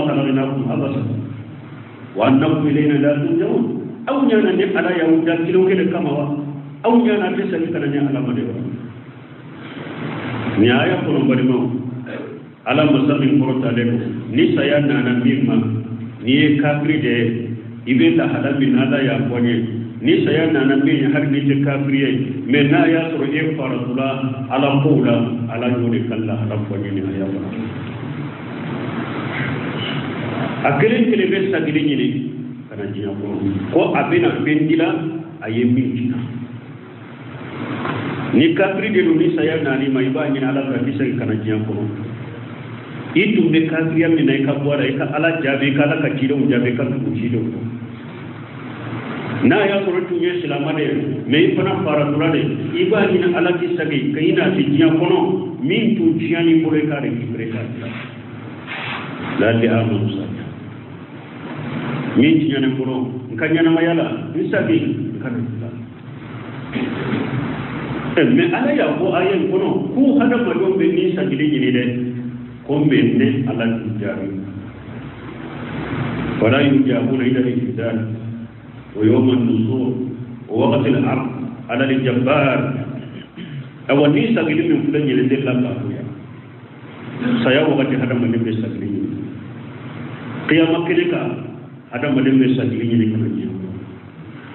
Khalaqnakum abasa wa annakum ilayna la turja'un. Aw ɲana ne Ala y'aw da kelen kelen kama wa? Aw ɲana tɛ segin ka na ne Ala ma de wa? Nin aya kɔnɔ, balimaw, Ala masa min kɔrɔtalen don, ni saya nana min ma, n'i ye kafiri de ye, i bɛ lahala min na, Ala y'a fɔ n ye. Ni saya nana min ye, hali n'i tɛ kafiri ye, mɛ n'a y'a sɔrɔ e faratula Ala kow la, Ala y'o de ka lahala fɔ n ye nin aya kɔnɔ. A kelen kelen bɛ sagili ɲini ka na diɲɛ kɔnɔ ko a bɛna fɛn dila a ye min tiɲɛ. Ni kafiri de don, ni saya nan'i ma, i b'a ɲini Ala fɛ a bɛ segin ka na diɲɛ kɔnɔ. I tun bɛ kafiriya min na, i ka bɔ a la, i ka Ala jaabi, i ka Ala ka cidenw jaabi, i ka tugu cidenw kɔ. N'a y'a sɔrɔ i tun ye silamɛ de ye, mɛ i fana faratula de, i b'a ɲini Ala k'i segin ka i nati diɲɛ kɔnɔ, min tun tiɲɛn'i bolo, i k'a récupérer k'a bila. Lali amanu salihan, min tiɲɛna n bolo n ka ɲɛnamaya la, n segin n ka na bila. Mɛ Ala y'a fɔ aya in kɔnɔ ko hadamadenw bɛ ni sagili ɲini dɛ, ko mɛ ne Ala t'u jaabi. Fala yujabuna ila al-jidal wa yawma an-nusur wa waqti al-ard ala al-jabbar. Awa, ni sagili min filɛ nin ye, n delila k'a fɔ yan, saya wagati hadamaden bɛ sagili ɲini, kiyama kɛnɛ kan hadamaden bɛ sagili ɲini ka na diɲɛ kɔnɔ.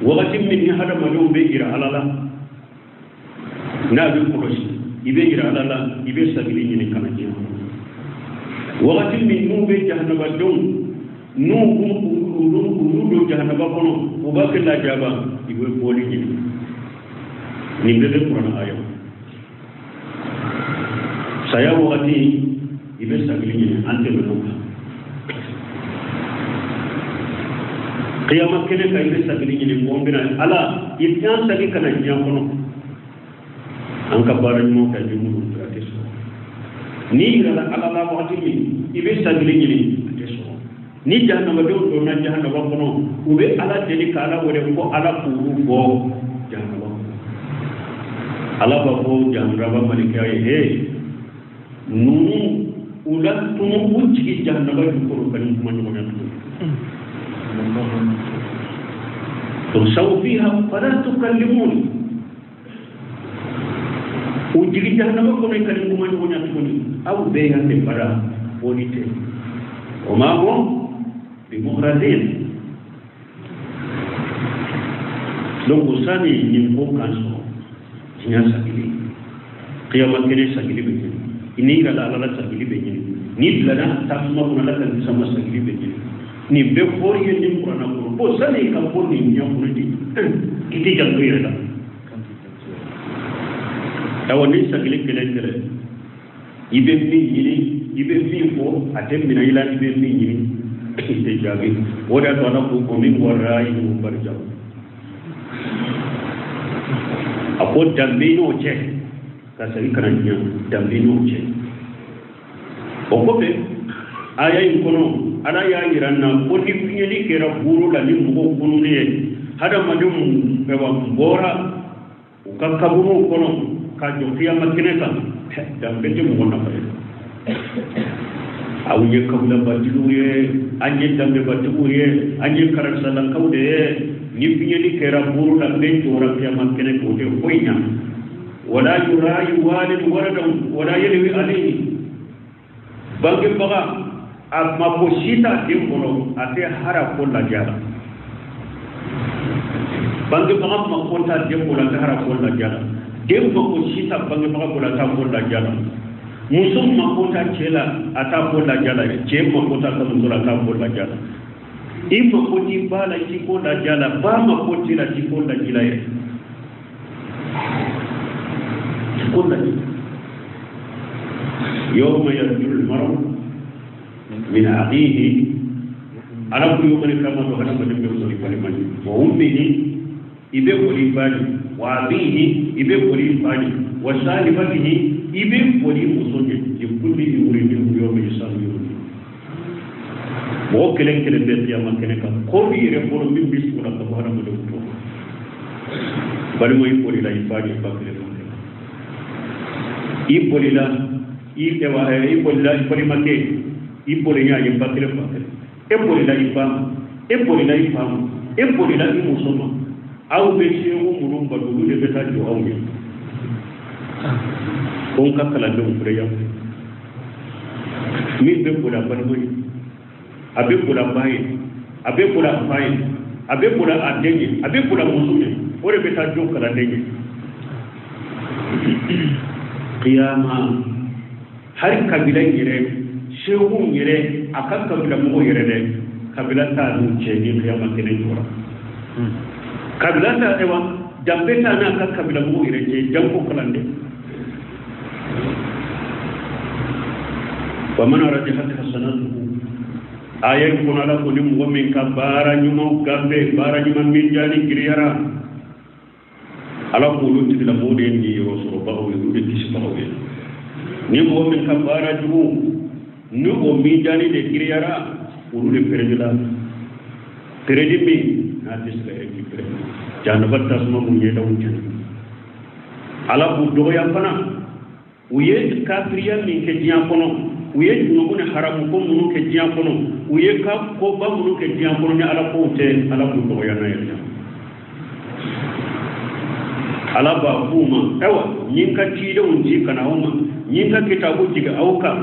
Wagati min ni hadamadenw bɛ yira Ala la, n'a bɛ kɔlɔsi, i bɛ yira Ala la, i bɛ sagili ɲini ka na diɲɛ kɔnɔ. Wagati min n'u bɛ jahanabadenw n'u olu don jahanaba kɔnɔ, u b'a kɛ lajaba, i bɛ bɔli ɲini. Nin bɛɛ bɛ kuranɛ aya. Saya wagati i bɛ sagili ɲini, an tɛmɛn'o kan. Kiyama kɛnɛ kan, i bɛ sagili ɲini ko n bɛna Ala i t'an sagi ka na diɲɛ kɔnɔ, an ka baara ɲuman kɛ ni minnu tora tɛ sɔrɔ. N'i yirala Ala la wagati min, i bɛ sagili ɲini, a tɛ sɔrɔ. Ni jahanabadenw donna jahanaba kɔnɔ, u bɛ Ala deli ka Ala wele ko Ala k'olu bɔ jahanaba kɔnɔ. Ala b'a fɔ jahanaba malikɛ ye: he, ninnu u la tunu, u jigi jahanaba jukɔrɔ ka nin kuma ɲɔgɔnya tuguni. Ukhsa'u fiha fala tukallimuni. U jigi jahanaba kɔnɔ ka nin kuma ɲɔgɔnya tuguni. Aw bɛɛ yan de bara bɔli tɛ. Wa ma hum bimukhrajin. Donc sani nin ko kan sɔrɔ, diɲɛ sagili, kiyama kɛnɛ sagili bɛ ɲini, n'i yirala Ala la, sagili bɛ ɲini, n'i bilala tasuma kɔnɔ, Ala ka nisama, sagili bɛ ɲini. Nin bɛɛ fɔri ye nin kuranna kɔnɔ. Bon, sani i ka bɔ nin diɲɛ kɔnɔ de, i t'i janto i yɛrɛ la. Awa, ni sagili kɛlɛ kɛlɛ, i bɛ min ɲini, i bɛ min fɔ, a tɛ minɛ i la. I bɛ min ɲini, i tɛ jaabi. O de y'a to Ala ko ko min wara'ihim barzakh. A ko danbe n'o cɛ ka segin ka na diɲɛ, danbe n'o cɛ. O kɔfɛ, aya in kɔnɔ, Ala y'a yira n na ko ni fiɲɛli kɛra buru la, ni mɔgɔw kununen ye, hadamadenw bɔra u ka kaburuw kɔnɔ ka jɔ kiyama kɛnɛ kan, danbe tɛ mɔgɔ nafa ye. Aw ye kabilabatigiw ye, an ye danbebatigiw ye, an ye karisalakaw de ye. Ni fiɲɛli kɛra buru la, bɛɛ jɔra kiyama kɛnɛ kan, o tɛ foyi ɲa. Wala yurayi walid waladahu wala yalwi alayhi. Bangebaga a mako si t'a den bolo, a tɛ hara ko lajɛ la. Bangebaga mako t'a den bolo, a tɛ hara ko lajɛ la. Den mako si t'a bangebaga bolo, a t'a ko lajɛ la. Muso mako t'a cɛ la, a t'a ko lajɛ la. Cɛ mako t'a ka muso la, a t'a ko lajɛ la. I mako t'i ba la, i t'i ko lajɛ la. Ba mako t'i la, t'i ko lajɛ la yɛrɛ ko lajɛ. Yawma yafirru al-mar'u min akhihi. Ala ko yawma kama to hadamaden bɛ boli balima ye, wa ummihi, i bɛ boli ba de, wa abihi, i bɛ boli fa de, wa sahibatihi, i bɛ boli muso de. Li kulli imri'in minhum yawma sha'nun yughnihi. Mɔgɔ kelen kelen bɛ kiyama kɛnɛ kan, ko b'i yɛrɛ bolo min bɛ sugu la ka bɔ hadamadenw tɔɔrɔ. Balima, i bolila i fa de, ba kelen ba kelen, i bolila i i bolila i balimakɛ. I boli y'a ye ba kelen fa kelen e bolila i ba ma e bolila i fa ma e bolila i muso ma aw bɛ seku minnu bato olu de bɛ taa jɔ aw ɲɛ ko n ka kalandenw filɛ yan min bɛ boli a balima ye a bɛ boli a ba ye a bɛ boli a fa ye a bɛ boli a den ye a bɛ boli a muso ye o de bɛ taa jɔ kalanden ye kiyama hali kabila in yɛrɛ seku yɛrɛ a ka kabila mɔgɔw yɛrɛ dɛ kabila t'a n'u cɛ ni kiyama kɛnɛ jɔra kabila t'a ayiwa danbe t'a n'a ka kabila mɔgɔw yɛrɛ cɛ janko kalanden faman rajahat hasanatuhu aya in kɔnɔ ala ko ni mɔgɔ min ka baara ɲumanw gafe baara ɲuman minjani giriyara ala k'olu tigilamɔgɔw de ye niyɔrɔ sɔrɔbagaw ye olu de kisibagaw ye ni mɔgɔ min ka baara jugu ni o minjani de giriyara olu de pɛrɛdila pɛrɛdi min n'a tɛ se ka récupérer jahanaba tasuma mun ɲɛdaw cɛ ala k'u dɔgɔya fana u ye kafiriya min kɛ diɲɛ kɔnɔ u ye junubu ni haramu ko minnu kɛ diɲɛ kɔnɔ u ye ka koba minnu kɛ diɲɛ kɔnɔ ni ala kow tɛ ala k'u dɔgɔya n'a yɛrɛ ala b'a f'u ma ayiwa n ye n ka cidenw ci ka na aw ma n ye n ka kitabu jigin aw kan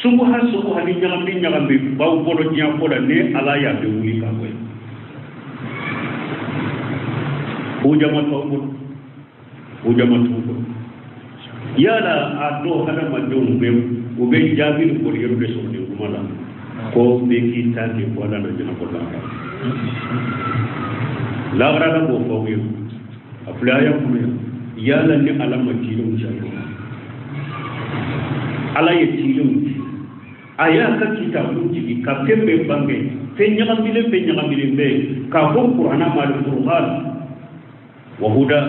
subuha subuha ni ɲagami ɲagami b'aw bolo diɲɛ ko la ne ala y'a bɛɛ wuli ka bɔ yen o jama t'aw bolo o jama t'u bolo yala a dɔw hadamadenw bɛ u bɛ jaabi ni boli yɔrɔ de sɔrɔ nin kuma la ko bɛɛ k'i ta kɛ ko ala na ɲɛnabɔ lahara lahara ala b'o fɔ aw ye a filɛ aya kɔnɔ yan yala ni ala ma cidenw ci ala ye cidenw ci a y'a ka kitabu jigin ka fɛn bɛɛ bange fɛn ɲagamilen fɛn ɲagamilen bɛɛ k'a fɔ kuranna ma al-furqan wa huda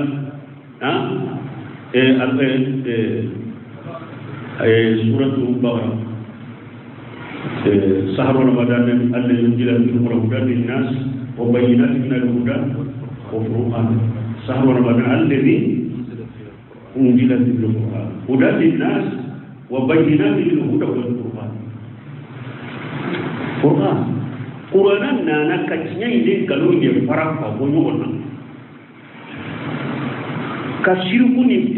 suratu Baqara sahru ramadan alladhi unzila fihi al-Qur'an hudan lin-nas wa bayyinatin min al-huda wa furqan sahru ramadan alladhi unzila fihi al-Qur'an hudan lin-nas wa bayyinatin min al-huda wal furqan furqan Qur'an nana ka tiɲɛ in ni nkalon de fara ka bɔ ɲɔgɔn na ka siriku ni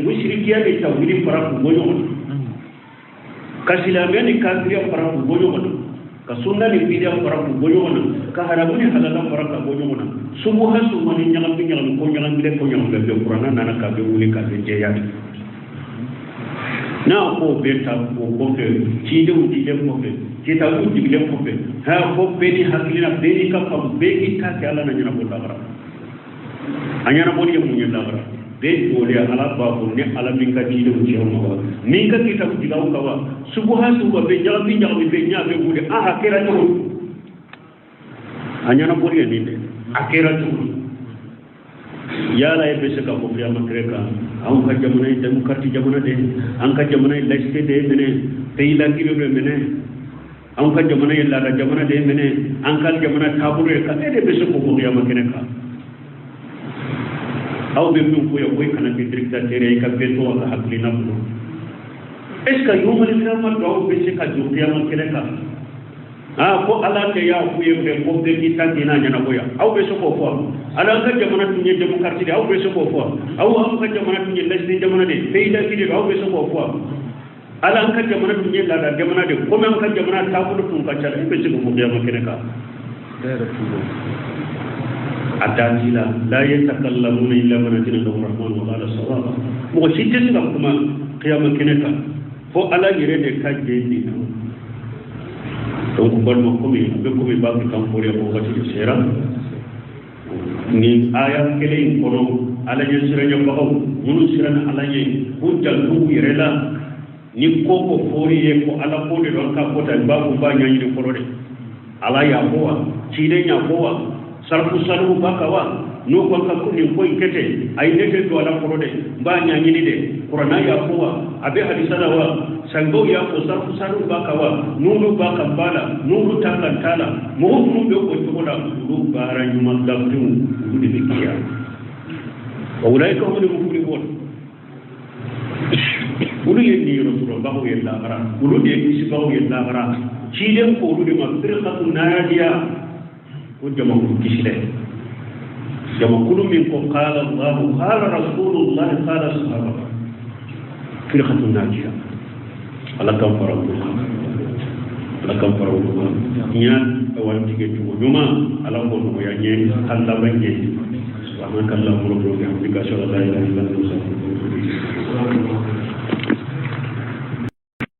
musirikiya ni tawhidi fara k'u bɔ ɲɔgɔn na ka silamɛya ni kafiriya fara k'u bɔ ɲɔgɔn na ka sunna ni bidiya fara k'u bɔ ɲɔgɔn na ka haramu ni halala fara ka bɔ ɲɔgɔn na subuha subuha ni ɲagami ɲagami ko ɲagamilen ko ɲagamilen bɛɛ kuranna nana k'a bɛɛ wuli k'a bɛɛ jɛya de n'a ko bɛɛ ta o kɔfɛ cidenw cilen kɔfɛ kitabu jigilen kɔfɛ ha ko bɛɛ ni hakilina bɛɛ n'i ka faamu bɛɛ k'i ta kɛ ala na ɲɛnabɔ lahara a ɲɛnabɔli ye mun ye lahara bɛɛ jɔlen ala b'a fɔ ni ala min ka cidenw ci aw ma wa min ka kitabu jigin aw kan wa subuha subuha bɛɛ ɲagami ɲagami bɛɛ ɲa bɛɛ wuli a kɛra cogo a ɲɛnabɔli ye nin de a kɛra cogo yala e bɛ se ka fɔ kiyama kɛnɛ kan anw ka jamana ye démocratie jamana de ye an ka jamana ye laïcité de ye minɛ pays laïque de minɛ anw ka jamana ye laada jamana de ye minɛ an ka jamana taabolo ye kan e de bɛ se k'o fɔ kiyama kɛnɛ kan aw bɛ min fɔ yan ko i kana kɛ dictateur ye i ka bɛɛ to a ka hakilina bolo est ce que yomali kiyama dɔw bɛ se ka jɔ kiyama kɛnɛ kan ko ala tɛ y'a f'u ye fɛ ko bɛɛ k'i ta k'i n'a ɲɛnabɔ yan aw bɛ se k'o fɔ ala an ka jamana tun ye démocratie de aw bɛ se k'o fɔ aw an ka jamana tun ye laïcité jamana de pays laïque de aw bɛ se k'o fɔ ala an ka jamana tun ye laada jamana de komi an ka jamana taabolo tun ka ca e bɛ se k'o fɔ kiyama kɛnɛ kan a da t'i la la yatakallamuna illa man adina lahu rahman wa qala sawaba mɔgɔ si tɛ se ka kuma kiyama kɛnɛ kan fo ala yɛrɛ de ka jɛ di na donc balima komi a bɛ komi b'a fɛ kan fɔri ko waati de sera nin aya kelen in kɔnɔ ala ɲɛ siranɲɛbagaw minnu siranna ala ɲɛ k'u janto u yɛrɛ la ni ko ko fɔri ye ko ala ko de don k'a fɔ tan b'a fɔ b'a ɲɛɲini fɔlɔ de ala y'a fɔ wa ciden y'a fɔ wa sarafu salihu b'a kan wa n'o ko ka nin ko in kɛ ten ayi ne tɛ don a la fɔlɔ dɛ n b'a ɲɛɲini dɛ kuranna y'a fɔ wa a bɛ hadisa la wa sanbaw y'a fɔ sarafu salihu b'a kan wa n'olu b'a kan b'a la n'olu t'a kan t'a la mɔgɔ minnu bɛ o cogo la olu baara ɲuman gafew olu de bɛ kiya wa ulaika humul muflihun. Olu ye niyɔrɔ sɔrɔbagaw ye lahara, olu de ye kisibagaw ye lahara. Ciden ko olu de ma firqatu najiya, ko jamakulu kisila, jamakulu min ko qala Allahu qala Rasulullah qala sahaba, firqatu najiya. Ala kan fara olu kan, Ala kan fara olu kan. Diɲɛ watigɛ cogo ɲuman, Ala k'o nɔgɔya n ye an laban ɲɛ. Subhanaka Allahumma wa bihamdika, ashhadu an la ilaha illa anta, astaghfiruka wa atubu ilayk.